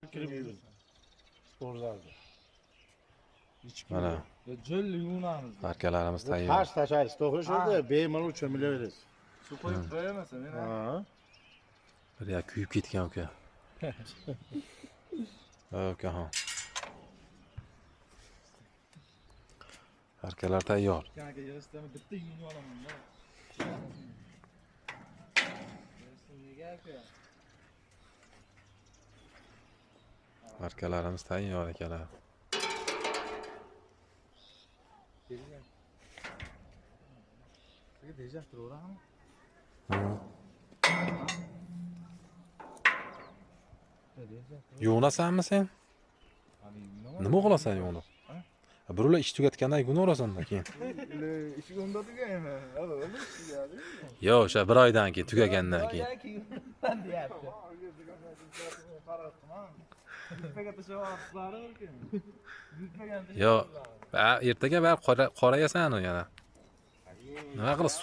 Kirib yuvin. Sportzalda. Mana Jo'lli yuvinamiz. arkalarimiz tayyor. Tash tashlaysiz, to'g'ri shunda bemalol cho'milaverasiz. Suv qo'yib qo'yamasa men. Ha. Bir ya kuyib ketgan uka. Uka ha. Arkalar tayyor. Aka yig'ishtirma bitta yuvinib olaman-da. Nega aka? Arkalarimiz tayyor akalar. Sizga turaverammi? Yuvinasanmi sen? Nima qilasan yuvinib? Birovlar ish tugatgandan keyin yuvinaverasanda keyin. Ishi unda tugaymi? Yo'q, o'sha bir oydan keyin tugagandan keyin. Deyapti. Yo'q, ertaga baribir qorayasan yana. Nima qilib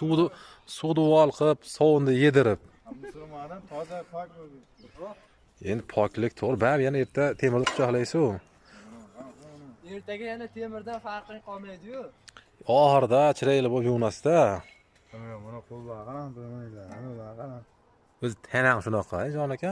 suvni uvol qilib, sovunni yedirib. Musulmondan toza pok bo'ldi. Endi poklik to'g'ri, baribir yana erta temirni quchoqlaysiz-ku. Ertaga yana temirdan farqing qolmaydi-yu. Oxirida chiroyli bo'lib yuvinasizda. Buni qo'llar qarang, bilmaylar, ular qarang. O'zi tanang shunaqa, jon aka.